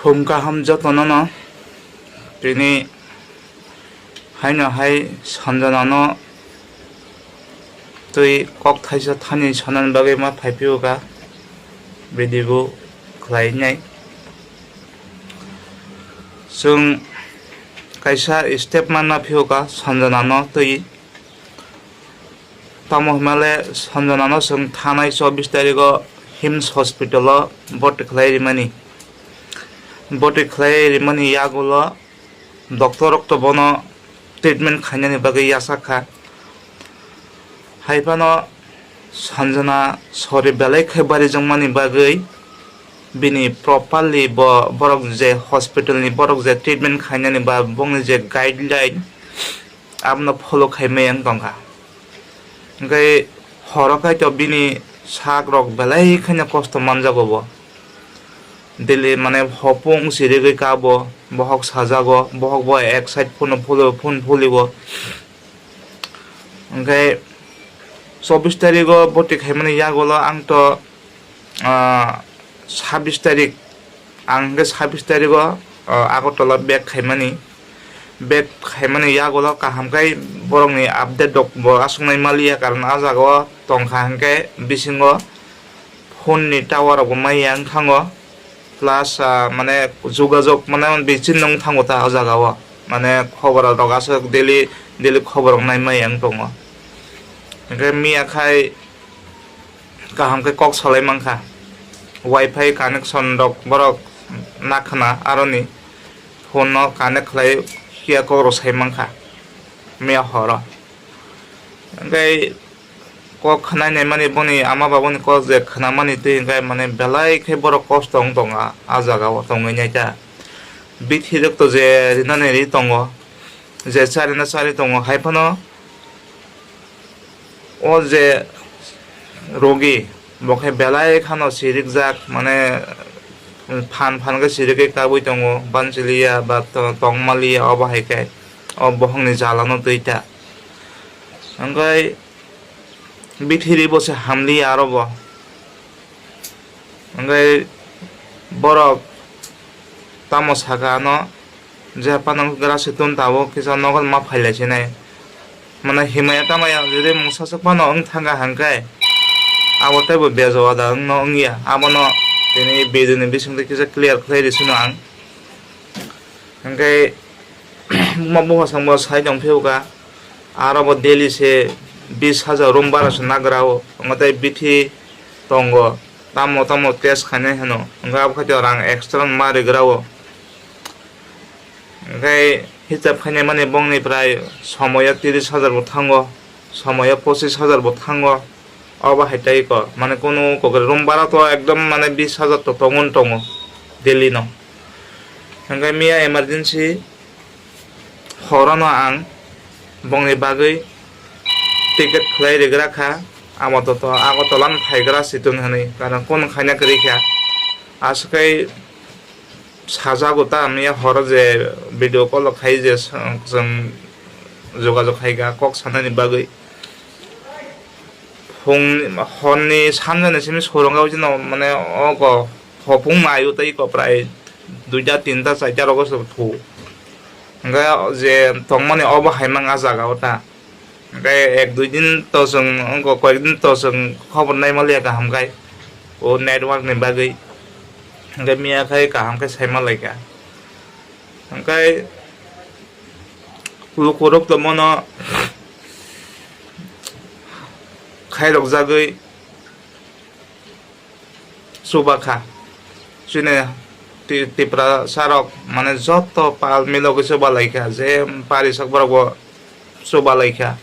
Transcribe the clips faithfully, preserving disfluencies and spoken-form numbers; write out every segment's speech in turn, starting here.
Phung kaham jotono no, tini haino hai Sanjana no twi kok thaisa thani sanani bagwi ma phai phiyokha, bidi bo khlai nai. Chwng kaisa step manma phiyokha Sanjana no twi. Tamo hwnmale Sanjana no chwng thanai chobbish tarigo hims hospital o boti khlai rimani. Boti khlai rimani yagulo doctor rok to bono treatment khainani bagwi yachak kha. Hai phano Sanjana sori belai khe barijwkmani bagwi bini properly bo borok je hospital ni borok je treatment khainani ba bongni je guideline abono follow khai maya wng tongkha. Hwnkhe horo kaitor bini sak rok belai kheno kosto manjago bo. Daily mane hopung sirigwi kabo, bohok sajago, bohok bo ek side phone phuli, phone phuligo. Hwnkhe chobbish tarigo boti khaimani yagulo ang to, ah, sabbish tarik, ang hwnkhe sabbish tarigo, ah, Agartala back khaimani. Back khaimani yagulo kaham khe borokni update rok bo aswknai maliya, karon ah jagao tongkha hwnkhe bisingo phone ni tower rok bo maya wng thango, plus, ah, mane jogajog mane bichini wng thango ta o jagao, mane khobor rok aswk daily, daily khobor rok nai maya wng tongo. Hwnkhe miya khai kaham khe kok salai mankha, wifi connection rok borok nakhna aroni phone no connect khlai phiya kok rok sai mankha miya horo. Hwnkhe kok khwnai naimani boni ama babani kok je khwnamani twi hwnkhe mane belai khe borok kosto wng tong a, a jagao tongwi nai ta. Bithi rok to je rinani ri tongo, je charina chari tongo, hai phano o je rogi bo khe belai khano sirikjak, mane phan phan khe sirigwi kabui tongo, banchiliya ba to-, tongmaliya, obo hai khe o bohongni jalano twi ta. Hwnkhe bithiri bo se hamliya aro bo. Hwnkhe borok tamo saka ano je phano grasi tun tabuk kisa nogo ma phailai sinai. Mane himaya tamaya jodi mungsa swk phano wng thangkha hwnkhe abo teibo bejo wada wngno wngya. Abono tini video ni bisingtwi kisa clear khlai rw sino ang. Hwnkhe buma buphasongbo sai tong phiyokha, aro bo daily se bis hajar room bara se nagra o, wngo tei bithi tongo, tamo tamo test khainai hwno, hwnkhe abo khaito rang extra ma rigra o. Hwnkhe hisab khainai mani bongni prai somoyo tiris hajar bo thango, somoyo pochis hajar bo thango. Obo hai tei kok, mane kunu kokre room bara to ekdom mane bis hajar to tongo, tongo daily no. Hwnkhe miya emergency horono ang bongni bagwi ticket khlai rigra kha, amo to, to Agartala no phaigra situng hwnwi, karon kunu khaina kwrwi kha. Aswk kai sajago ta, miya horo je video call khai je chwng jogajog khai kha kok sanani bagwi. Phung horni sanjani simi sorong o jino mane ogo hopung mayo tei ko prai duita tinta chaita rogo se thu. Hwnkhe je tongmani obo hai mang a jaga o ta. Hwnkhe ek dui din to chwng wngkha, koyek din to chwng khobor nai maliya kaham khai o network ni bagwi. Hwnkhe miya khai kaham khe sai malaikha. Hwnkhe lukurok to mono khairokjagwi chubakha. Chini Ti-, Tiprasa rok mane joto pal milogwi chubalaikha, je parisak borok bo chubalaikha.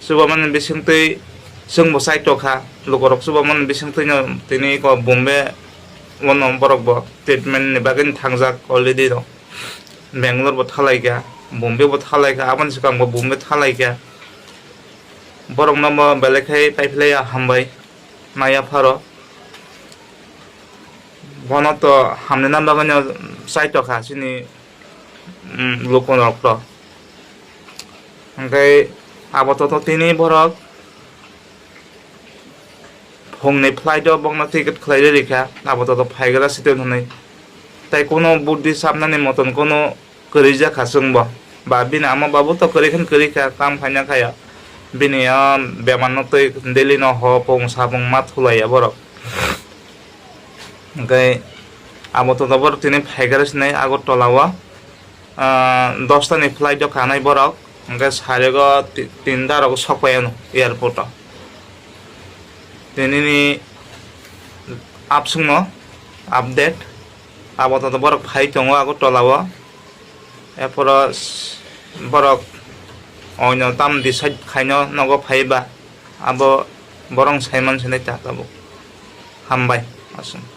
Chubamani bisingtwi chwngbo chaitokha, lukurok chubamani bisingtwino tini ko Bombay bono borokbo treatment ni bagwi thangjak already rok. Bangalore bo thalaikha, Bombay bo thalaikha, aboni swkangbo Bombay thalaikha. Borokno bo belai khe paiphlaiya hambai, maya pharo. Bono to hamnina bagwino chaitokha chini, mm, lukurokto. Hwnkhe abo to, to tini borok phungni flight o bokno ticket khlai rikha, abo to, to phaigra site hwnwi. Tai kono buddi sapnani moton kono kwrwi jakha chwngbo. Ba bini ama babu to kwrwi khan kwrwi kha, kam khaina khaya. Bini o bemar no twi daily no ho pung sapung ma thulaiya borok. Hwnkhe abo to borok tini phaikha sinai Agartala o, ah, dosta ni flight o kanai borok, hwnkhe sarego ti-, tinta rok sok pai ano airport o. Tini ni apsung no update, abo to borok phai tongo Agartala o. Ephoro s-, borok oino tam decide khaino nogo phaiba, abo borok saiman sinai ta tabuk. Hambai, aswk.